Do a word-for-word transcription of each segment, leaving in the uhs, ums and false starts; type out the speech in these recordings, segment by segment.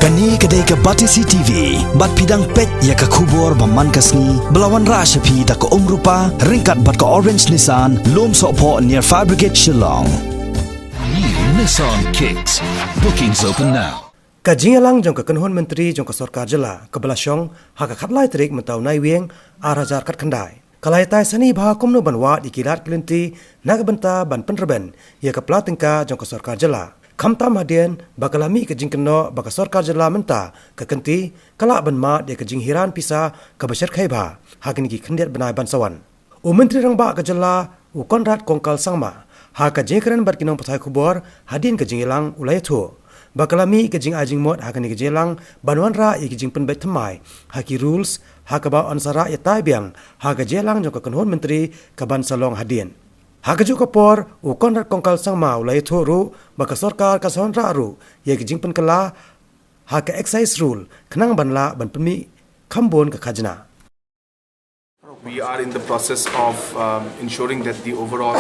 Kane ka dei ka Batesi T V, bad phi dang peit ïa ka khubor ba man ka sngi, ba la wanrah sha phi da ka Umrupa, ryngkat bad ka Orange Nissan, Lumsohphoh near Fire Brigade Shillong. New Nissan Kicks. Bookings open now. Ka jingïalang jong ka kynhun myntri jong ka sorkar jylla, kaba la shong ha ka khatlai tarik mynta u Naiwieng ar hajar khatkhyndai, ka la ïatai sani bha kumno ban wad ïa ki lad ki lynti na ka bynta ban pynrben ïa ka pla tyngka jong ka sorkar jylla. Khamtam hadien ba ka la mih ka jingkynnoh ba ka sorkar jylla mynta ka kynti ka lah ban mad ïa ka jinghiran pisa kaba shyrkhei bha ha kine ki khyndiat bnai ban sa wan. U Myntri Rangbah ka jylla, u Conrad Kongkal Sangma, ha ka jingkren bad ki nongpathai khubor hadien ka jingïalang, u la ïathuh ba ka la mih ka jingai jingmut ha kane ka jingïalang ban wanrah ïa ki jingpynbeit thymmai ha ki rules, ha kaba yn sa rah ïatai biang ha ka jingïalang jong ka kynhun myntri kaban sa long hadien. Ha kajuh ka por, u Conrad Kongkal Sangma u la ïathuh ruh ba ka sorkar ka sa wanrah ruh ïa ki jingpynkylla ha ka excise rule khnang ban lah ban pynmih kham bun ka khajna. We are in the process of um, ensuring that the overall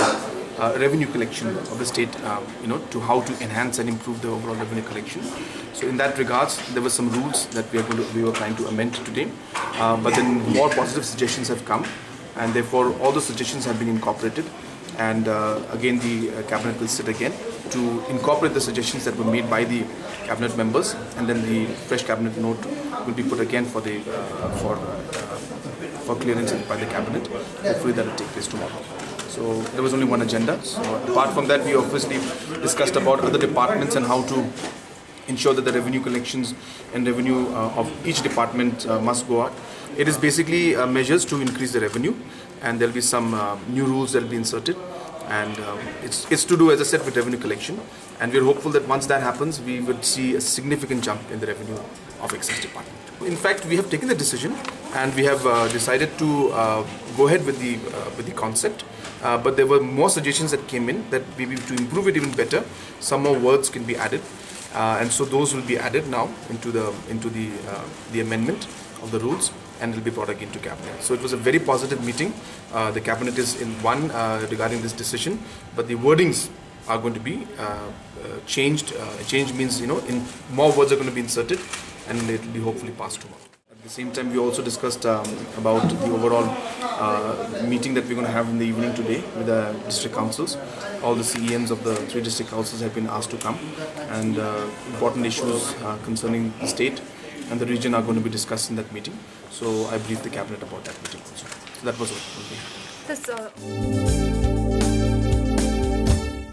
uh, revenue collection of the state, um, you know, to how to enhance and improve the overall revenue collection. So in that regards, there were some rules that we are going to, we were trying to amend today, uh, but then more positive suggestions have come, and therefore all the suggestions have been incorporated. And uh, again, the uh, cabinet will sit again to incorporate the suggestions that were made by the cabinet members, and then the fresh cabinet note will be put again for the uh, for uh, for clearance by the cabinet. Hopefully, that will take place tomorrow. So there was only one agenda. So apart from that, we obviously discussed about other departments and how to ensure that the revenue collections and revenue uh, of each department uh, must go out. It is basically uh, measures to increase the revenue, and there'll be some uh, new rules that'll be inserted, and um, it's it's to do, as I said, with revenue collection. And we're hopeful that once that happens, we would see a significant jump in the revenue of excise department. In fact, we have taken the decision, and we have uh, decided to uh, go ahead with the uh, with the concept. Uh, but there were more suggestions that came in that maybe to improve it even better, some more words can be added, uh, and so those will be added now into the into the uh, the amendment of the rules, and will be brought again to cabinet. So it was a very positive meeting. Uh, the cabinet is in one uh, regarding this decision, but the wordings are going to be uh, uh, changed. Uh, change means, you know, in more words are going to be inserted, and it will be hopefully passed tomorrow. At the same time, we also discussed um, about the overall uh, meeting that we're going to have in the evening today with the district councils. All the C E Ms of the three district councils have been asked to come, and uh, important issues uh, concerning the state and the region are going to be discussed in that meeting. So I briefed the cabinet about that meeting also. So that was all. This, uh,